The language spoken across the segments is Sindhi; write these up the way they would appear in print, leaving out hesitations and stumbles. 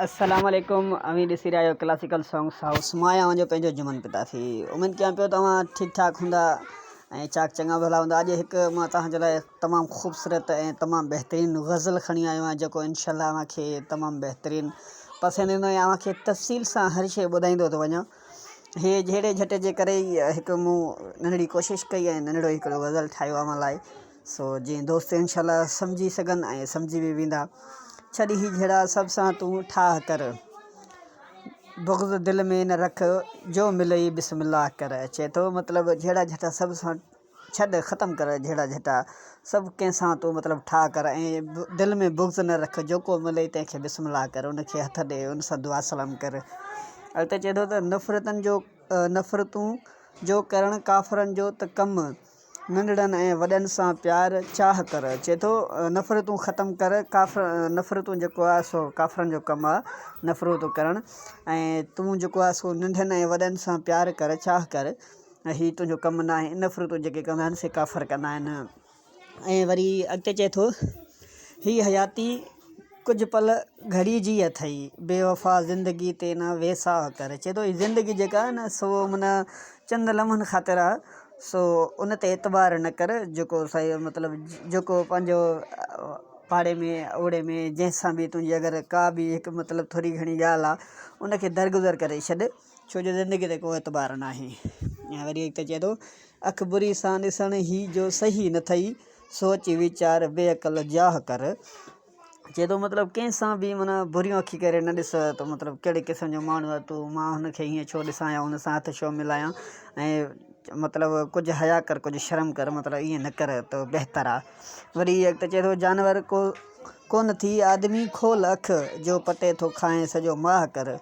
السلام عليڪم اوهين ڏسي رهيا آهيو ڪلاسيڪل سانگس هائوس مان آهيان اوهان جو پنهنجو جمن پتافي اميد ڪيان پيو ته اوهان ٺيڪ ٺاڪ هوندا ۽ چاڪ چڱا ڀلا هوندا اڄ هڪ مان توهان جي لاء تمام خوبصورت ۽ تمام بهترين غزل کڻي آيو آهيان جيڪو انشاء الله اوهان کي تمام بهترين پسند ايندو ۽ اوهان کي تفصيل سان هر شيء ٻڌائيندو ٿو وڃان هي جهيڙي جهٽي جي ڪري ئي هڪ مون ننڍڙي ڪوشش ڪئي ۽ ننڍڙو هڪڙو غزل ٺاهيو اوهان لاء سو جيئن دوست انشاء الله سمجهي سگهن ۽ سمجهي به ويندا. ڇڏ هي جهيڙا سڀ سان تون ٺاهه ڪر. بغض دل ۾ نه رک جو ملئي بسم الله ڪر. چئي ٿو مطلب جهيڙا جهٽا سڀ سان ڇڏ ختم ڪر جهيڙا جهٽا سڀ ڪنهن سان تون مطلب ٺاهه ڪر ۽ دل ۾ بغض نه رک جيڪو ملئي تنهن کي بسم الله ڪر ان کي هٿ ڏي ان سان دعا سلام ڪر. اڳتي چئي ٿو ته نفرتن جو نفرتون جو ڪرڻ ڪافرن جو ته ڪم. ننڍڙن ۽ وڏن سان پيار چاهه ڪر. چئي ٿو نفرتون ختم ڪر ڪافر نفرتون جيڪو آهي سو ڪافرن جو ڪم آهي نفرتون ڪرڻ ۽ تون جيڪو آهي سو ننڍن ۽ وڏن سان پيار ڪر چاهه ڪر ۽ هي تنهنجو ڪم ناهي نفرتون جيڪي ڪندا آهن سي ڪافر ڪندا آهن ۽ وري اڳتي چئي ٿو هي حياتي ڪجهه پل گهڙي جي اٿئي بي وفا زندگي تي نه ويساهه ڪر چئي ٿو هي زندگي جيڪا آهي نه سو معنيٰ چند لمحن خاطر آهي سو ان تي اعتبار نه ڪر جيڪو سائين مطلب جيڪو پنهنجو پاڙي ۾ اوڙي ۾ جنهن سان به تنهنجي اگر ڪا به هڪ مطلب ٿوري گهڻي ڳالهه آهي ان کي درگذر ڪري ڇڏ ڇو جو زندگي تي ڪو اعتبار ناهي ۽ وري اڳتي چئي ٿو اک بري سان ڏسڻ هي جو صحيح نه ٿئي سوچ ويچار بي عقل جاهه ڪر. چئي ٿو مطلب ڪنهن سان به معنيٰ بريون اکيون ڪري نه ڏس ته مطلب ڪهڙي قسم جو ماڻهو آهي تون مان هن کي هيئن ڇو ڏسان يا هن سان هٿ ڇو ملايان ۽ مطلب ڪجهه حيا ڪر ڪجهه شرم ڪر مطلب ائين نه ڪر ته بهتر آهي وري اڳتي چئي ٿو جانور ڪو ڪونه ٿي آدمي کول اک جو پٽي ٿو کائين سڄو ماهه ڪر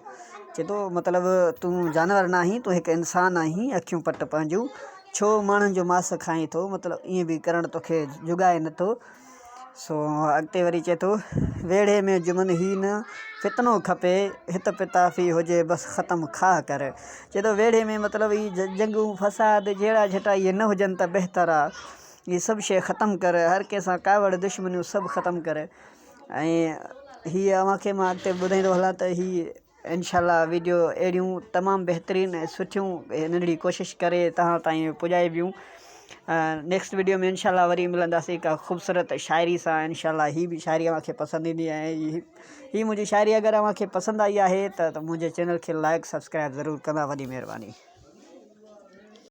چئي ٿو مطلب تون جانور نه آهين تون هڪ انسان آهين اکيون پٽ پنهنجون ڇو ماڻهن جو ماس کائين ٿو مطلب ائين به ڪرڻ توکي جڳائي نٿو سو اڳتي وري چئي ٿو ويڙهي ۾ جمن هي نه فتنو کپي هت پتافي هجي بس ختم کاهه ڪر چئي ٿو ويڙهي ۾ مطلب هي جنگون فساد جهيڙا جهٽا اهي نه هجن ته بهتر آ هي سڀ شيء ختم ڪر هر ڪنهن سان ڪاوڙ دشمنيون سڀ ختم ڪر ۽ هي اوهان کي مان اڳتي ٻڌائيندو هلان ته هي انشاء الله ويڊيو اهڙيون تمام بهترين ۽ سٺيون ننڍڙي ڪوشش ڪري توهان تائين پڄائبيون نيڪسٽ ويڊيو ۾ انشاء الله وري ملنداسين هڪ خوبصورت شاعري سان انشاء الله هي به شاعري اوهان کي پسند ايندي ۽ هي منهنجي شاعري اگر اوهان کي پسند آئي آهي ته منهنجي چينل کي لائڪ سبسڪرائب ضرور ڪندا وڏي مهرباني.